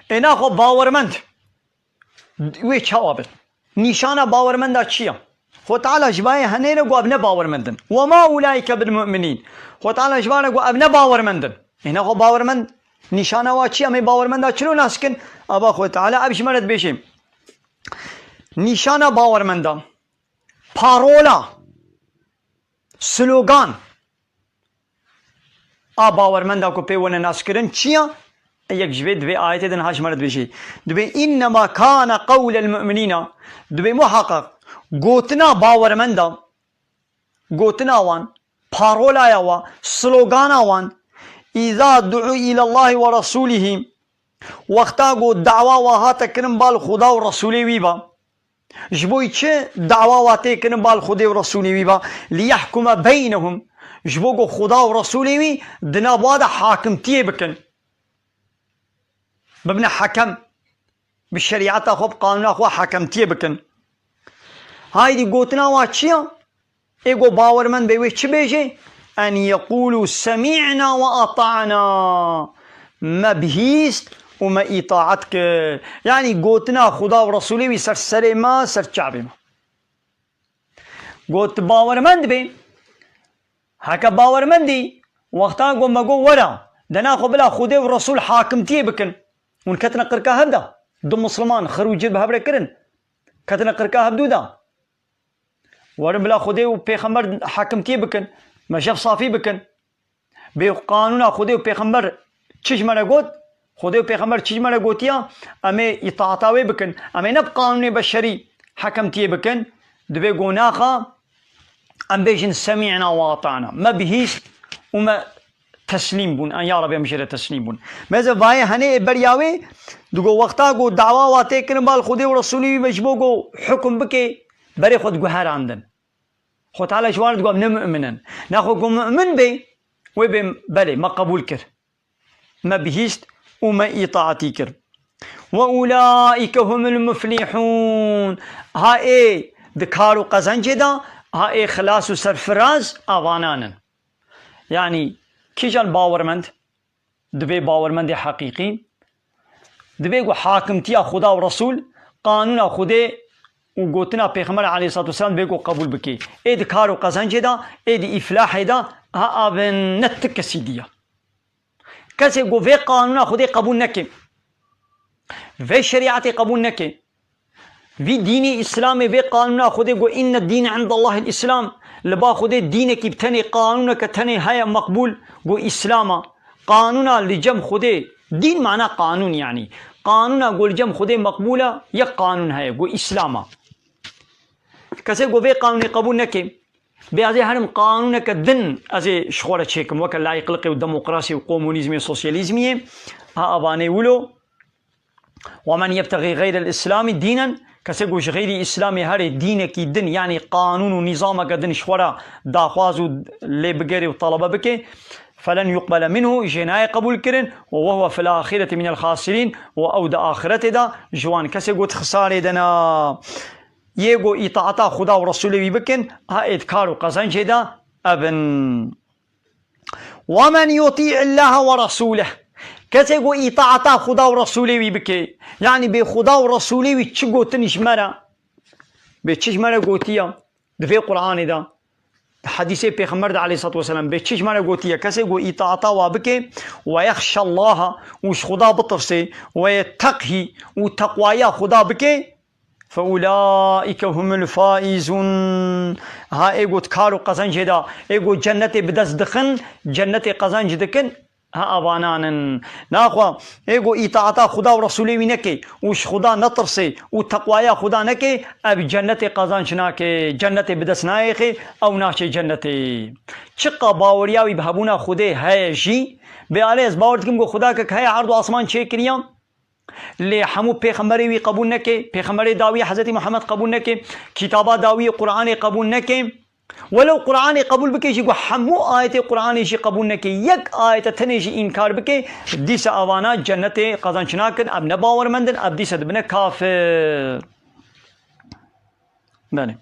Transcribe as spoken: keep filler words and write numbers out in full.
Ê naxwe bawermend wê çawa bin? Nîşana bawermenda çi ya? Xwe Teala ji bayê henê re got ev ne bawermend in. "Ve ma ulaîke bil mu'minîn." Xwe Teala ji bayê re got ev ne bawermend in. Ê naxwe bawermend nîşana wa çi ya? Em ê bawermenda çilo nas kin? Ava Xwe Teala ev ji me re dibêje. Nîşana bawermenda, parola, slogan a bawermenda ku pê wene naskirin çi ya? Yek ji vê di vê ayetê de niha ji me re dibêje. Dibê, "Innema kana qawlel mu'minîna." Dibê muheqeq gotina bawermenda, gotina wan, parolaya wa, slogana wan, "Îza du'u îlallahî ve rasûlihî." Wexta ku dawa wa hate kirin bal Xuda û Resûlê wî ba. Ji bo çi dawa wa tê kirin bal Xwedê û Resûlê wî ba? "Liyehkume beynehum." Ji bo ku Xuda û Resûlê wî di nav wa de hakimtiyê bikin. Bibine hekem. Bi şerîeta xwe, bi qanûna xwe hakimtiyê bikin. Haydî gotina wa çi ya? Ê ku bawermend be wê çi bêje? "En yeqûlû semî'na ve ata'na." Me bihîst û me îtaet kir. Yanî gotina Xuda û Resûlê wî ser serê me, ser çavê me. Got, bawermend bê. Heke bawermendî, wexta got me got were, dena xwe bila Xwedê û Resûl hakimtiyê bikin. Hûn ketine qirka hev de. Du misliman xir û cil bi hev re kirin. Ketine qirka hev dû de. Werin bila Xwedê û Pêxember hakimtiyê bikin. Me jev safî bikin. Bê qanûna Xwedê û Pêxember çi ji me re got? Xwedê û Pêxember çi ji me re gotiya? Em ê îtaeta wê bikin. Em ê ne bi qanûnê beşerî hakimtiyê bikin. Dibê gonaxa em bêjin semî'na ve ata'na. Me bihîst û me teslîm bûn. En ya Rabbi em jê re teslîm bûn. Meze vayê henê ê beriya wê digo wexta ku dawa wa tê kirin bal Xwedê û Resûlê wî be ji bo ku hukum bike, berê xwe diguherandin. Xwe Teala ji wan re digot, "Em ne mu'min in." Naxwe ku mu'min bê, wê bê, belê, me qebûl kir. Me bihîst û me îtaetî kir. "Ve ulaîke humul muflihûn." Ha ê di kar û qezencê de, ha ê xilas û serfiraz avanan in. Yanî kîjan bawermend? Divê bawermendê heqîqî, divê ku hakimtiya Xuda û Resûl, qanûna Xwedê û gotina Pêxember aleyhissalatu vesselam divê ku qebûl bike. Ê di kar û qezencê de, ê di îflahê de, ha avin ne ti kesî diya. Kesê ku vê qanûna Xwedê qebûl neke, vê şerîetê qebûl neke, vî dînê Îslamê, vê qanûna Xwedê ku, "Inne dîne indallahil Îslam", li ba Xwedê dînekî bi tenê, qanûneke tenê heye meqbûl, ku Îslam a. Qanûna li cem Xwedê, dîn mana qanûn yanî. Qanûna ku li cem Xwedê meqbûl e, yek qanûn heye, ku Îslam a. Kesê ku vê qanûnê qebûl neke, bê ez ê herim qanûneke din ez ê ji xwe re çêkim, weke layîqliqê û demokrasiyê û komunîzmê û sosyalîzmiyê, ha avanê wilo. "Ve men yebtexî xeyrel Îslamî dînen", kesê ku ji xeyrî Îslamê herê dînekî din, yanî qanûn û nîzameke din ji xwe re daxwaz û lê bigere û talebe bike, "felen yuqbele minhu", jê nayê qebûl kirin, "ve huve fil axireti minel xasirîn", û ew di axiretê de ji wan kesê ku di xisarê de ne. Yê ku îtaeta Xuda û Resûlê wî bikin, ha ê di kar û qezencê de ev in. "Ve men yutî'illâhe ve resûleh." Kesê ku îtaeta Xuda û Resûlê wî bike, yanî bê Xuda û Resûlê wî çi gotin ji me re, bê çi ji me re gotiya, di vê Qur'anê de, di hedîsê Pêxember de aleyhissalatu vesselam, bê çi ji me re gotiye, kesê ku îtaeta wa bike, "ve yexşallaha", û ji Xuda bitirse, "ve yetteqhî", û teqwaya Xuda bike, "Fe ulaîke humul faizun." Ha ê ku di kar û qezencê de, ê ku cennetê bi dest dixin, cennetê qezenc dikin, ha avanan in. Naxwe ê ku îtaeta Xuda û Resûlê wî neke û ji Xuda netirse û teqwaya Xuda neke, ev cennetê qezenc nake, cennetê bi dest nayêxe, ew naçe cennetê. Çiqa baweriya wî bi hebûna Xwedê heye jî, bê alê ez bawer dikim ku Xwedakek heye erd û asman çêkiriya, lê hemû pêxemberê wî qebûl neke, pêxemberê dawî Hezretî Muhammed qebûl neke, kitaba dawî Qur'anê qebûl neke. Welew Qur'anê qebûl bike jî, ku hemû ayetê Qur'anê jî qebûl neke, yek ayete tenê jî înkar bike, dîsa avana cennetê qazanç nakin, ev ne bawermend in, ev dîsa dibine kafir. Belê.